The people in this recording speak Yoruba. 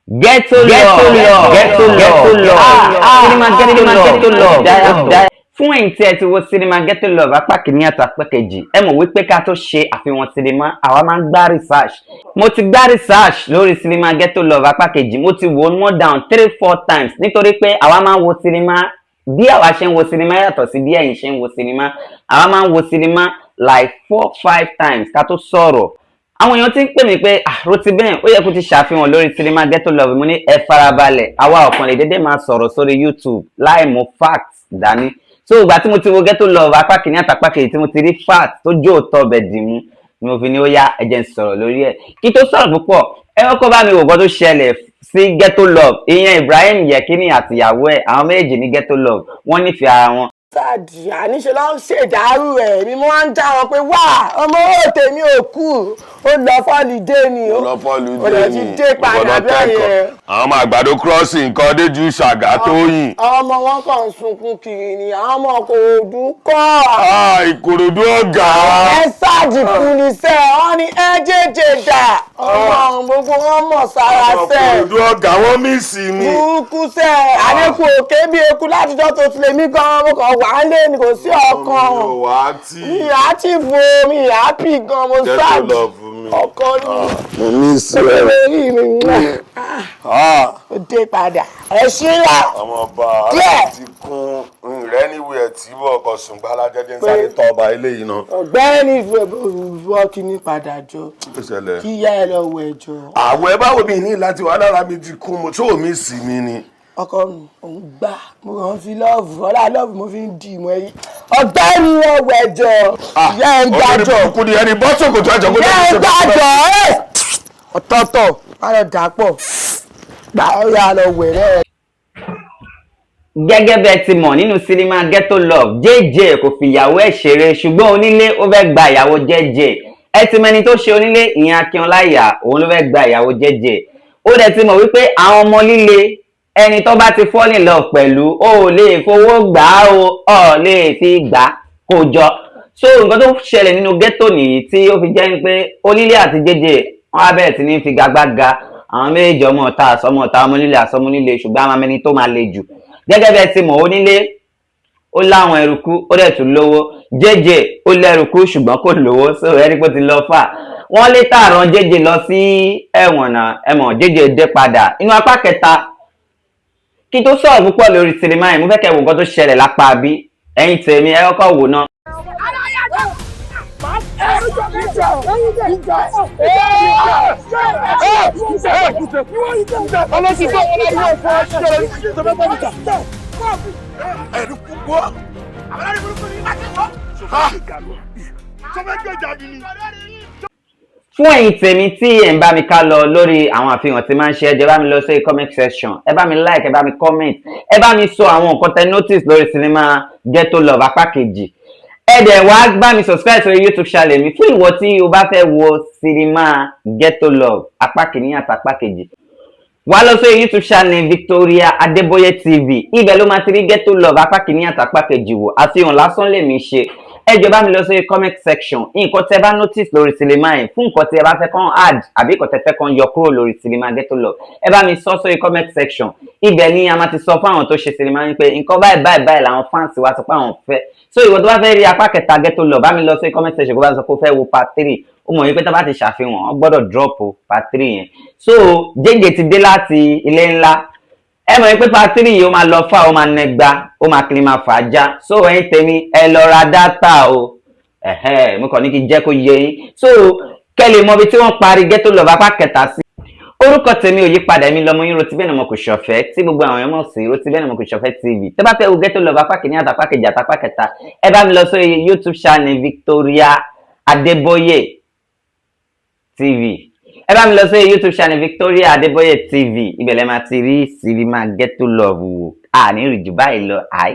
Ghetto Love, Ghetto Love, Ghetto Love, sinimá Ghetto Love. Fún ẹ̀yin tí ẹ ti wo sinimá Ghetto Love apá kìíní àti apá kejì, ẹ mọ̀ wípé ká tó ṣe àfihàn sinimá, àwa máa ń gbá research. Mo ti gbá research lórí sinimá Ghetto Love apá kejì. Mo ti wò ó more than three, four times, nítorí pé àwa máa ń wo sinimá. Bí àwa ṣe ń wo sinimá yàtọ̀ sí bí ẹ̀yin ṣe ń wo sinimá. Àwa máa ń wo sinimá like four, five times ká tó sọ̀rọ̀. Àwọn èèyàn ti ń pè mí pé, "Ah, Rotibem, ó yẹ kó ti ṣàfihàn lórí sinimá Ghetto Love." Mo ní ẹ farabalẹ̀, àwa ọ̀kan lè dédé máa sọ̀rọ̀ sórí YouTube láì mú fact dání. So ìgbà tí mo ti wo Ghetto Love apá kìíní àtàpá kejì, tí mo ti rí fact tó jó òótọ́ ọbẹ̀ dì mú ni mo fi ní ó yá, ẹ jẹ́ n sọ̀rọ̀ lórí ẹ̀. Kí tó sọ̀rọ̀ púpọ̀, ẹ kọ́kọ́ bá mi wò nǹkan tó ṣẹlẹ̀ sí Ghetto Love, ìyẹn Ibrahim Yekini àtìyàwó ẹ̀. Àwọn méjèèjì ní Ghetto Love, wọ́n nífẹ̀ẹ́ ara wọn. Sáàdì àníṣe ló ń ṣèdárò ẹ̀ mi. Mo wá ń já wọn pé, wá, ọmọ owó tèmi ò kú, ó lọ holiday ni. Ó lọ holiday. Ó lọ ti ni dé padà bẹ́ẹ̀ yẹn. Àwọn ọmọ àgbàdo crossing nǹkan déjú ṣàgá tóyìn. Àwọn ọmọ wọn kàn ń sunkún kiri ni, àwọn ọmọ Kòròdú kọ́. Ah, Ìkòròdú ọ̀gá. Ẹ sáàdì kú ní sẹ́ wọ́n ní ẹ jẹ́jẹ́ dà, ọmọ gbogbo wọn mọ̀ sára Ọmọ sẹ́. Ìkòròdú ọ̀gá, wọ́n miss mi. Burúkú sẹ́, àlékún òkè bí eku látijọ́ tó ti lè mí gan, mo kàn wà á lé ní, kò sí ọkàn. Mi ò wá tí. Mi àti wo mi happy gan, mo Ghetto sad. Love mi. Ọkọ ni. Mo miss ẹ. Orí mi, Ah, ó dé padà, ẹ ṣíra. Ọmọ ọba. Díẹ̀. Ara ti kún rẹ níwèé ẹ̀ tí bọ̀ ọkọ̀ sùn gbálá jẹ́jẹ́ ń sáré tọ́ ọba eléyìí náà. Ọ̀gbẹ́ni, ìwọ kìíní padà jọ. Kí ló ṣẹlẹ̀? Kí yá ẹ lọ wẹ̀ jọ. Àwọ̀ ẹ báwo mi ní láti wà lára mi ti kún, mo tó mi sì mi ni. Ọkọ mi, òun gbà, mo kàn ń fi love, ọlá love mo fi ń dì mọ́ ẹyí. Ọ̀gbẹ́ni, lọ wẹ̀ jọ, ìyá ẹ ń Ọ̀gbẹ́ni gbàjọ. burúkú ni ẹni bọ́ sòkòtò ẹ̀jọ̀ kó Ìyá ẹ ń gbàjọ ẹ ọ̀tọ̀ọ̀tọ̀, má lọ dà pọ̀, gbà ó yà lọ wẹ̀ rẹ̀. Gẹ́gẹ́ bẹ́ẹ̀ ti mọ̀, nínú sinimá Ghetto Love, JJ kò fi ìyàwó ẹ̀ ṣeré, ṣùgbọ́n onílé ó fẹ́ gba ìyàwó JJ. Ẹ ti mẹni tó ṣe onílé, ìyẹn Akínọláyà, òun ló fẹ́ gba ìyàwó JJ. Ó dẹ̀ ti mọ̀ wípé àwọn ọmọ líle, ẹni tó bá ti fall in love pẹ̀lú, ó lè fowó gbà á o, ò lè fi gbà á kó jọ. So nǹkan tó ṣẹlẹ̀ nínú ghetto nìyí, tí ó fi jẹ́ pé onílé àti JJ, wọ́n á bẹ̀rẹ̀ sí ní figagbága. Àwọn méjèèjì, ọmọ ọ̀tá àsọmọ ọ̀tá, ọmọ onílé àsọmọ onílé, ṣùgbọ́n àwọn amẹni tó máa le jù. Gẹ́gẹ́ bẹ́ẹ̀ ti mọ̀, onílé ó láwọn eruku, ó dẹ̀ tún lówó. JJ ó lẹ́rùkú, ṣùgbọ́n kò lówó. So ẹni pé ó ti lọ fà wọ́n lé tààràn JJ lọ sí ẹ̀wọ̀n náà. Ẹ mọ̀ JJ dé padà inú apá kẹta. Kí tó sọ̀rọ̀ púpọ̀ lórí sinimá yìí, mo fẹ́ kẹ́ wo nǹkan tó ṣẹlẹ̀ lápá bí. Ẹ̀yin tèmi, ẹ kọ́kọ́ wò náà. Fún ẹ̀yin tèmi tí ẹ̀ ń bá mi ká lọ lórí àwọn àfihàn tí máa ń ṣe, ẹ jẹ́ bá mi lọ sí comment section, ẹ bá mi like, ẹ bá mi comment, ẹ bá mi sọ àwọn nǹkan tẹ́ notice lórí sinimá Ghetto Love apá kejì. Ẹ dẹ̀ wá bá mi subscribe sórí YouTube channel mi. Fún ìwọ tí o bá fẹ́ wo sinimá Ghetto Love apá kìíní àti apá kejì, wá lọ sórí YouTube channel Victoria Adeboye TV. Ibẹ̀ ló máa ti rí Ghetto Love apá kìíní àti apá kejì wò. Àfihàn lásán lèmi ṣe. Ẹ jọ̀ọ́, bá mi lọ sórí comment section, nǹkan tẹ́ bá notice lórí sinimá yẹn, fún nǹkan tí ẹ bá fẹ́ kàn add àbí nǹkan tẹ́ fẹ́ kàn yọ kúrò lórí sinimá Ghetto Love, ẹ bá mi sọ sórí comment section. Ibẹ̀ ni a máa ti sọ fún àwọn tó ṣe sinimá yín pé nǹkan báyìí báyìí báyìí làwọn fans wa sọ pé àwọn fẹ́. So ìwọ tó bá fẹ́ rí apá kẹta Ghetto Love, bá mi lọ sórí comment section, kó bá sọ pé ó fẹ́ wo part three. Ó mọ̀ wípé tó bá ti ṣàfihàn, wọ́n gbọ́dọ̀ drop part three yẹn. So JJ ti dé láti ilé ńlá. Ẹ mọ̀ wípé part three yìí, ó máa lọ fà, ó máa nẹgba, ó máa kiri, máa fà á já. So ẹ̀yin tèmi, ẹ lọ ra data o. Ẹ̀hẹ́, mo kàn ní kí n jẹ́ kó yé yín, so kẹ́ lè mọ ibi tí wọ́n parí Ghetto Love apá kẹta sí. Orúkọ tèmi ò yí padà, èmi lọmọ yín, Rotibem ọmọ kò ṣọ̀fẹ́, tí gbogbo àwọn èèyàn mọ̀ sí Rotibem ọmọ kò ṣọ̀fẹ́ TV. Tẹ́ bá fẹ́ wo Ghetto Love apá kìíní àtàpá kejì àtàpá kẹta, ẹ bá mi lọ sórí YouTube channel Victoria Adeboye TV. Ẹ bá mi lọ sórí YouTube channel Victoria Adeboye TV, ibẹ̀ lẹ́ máa ti rí sinimá Ghetto Love wò. Àní rìn jù báyìí lọ àì.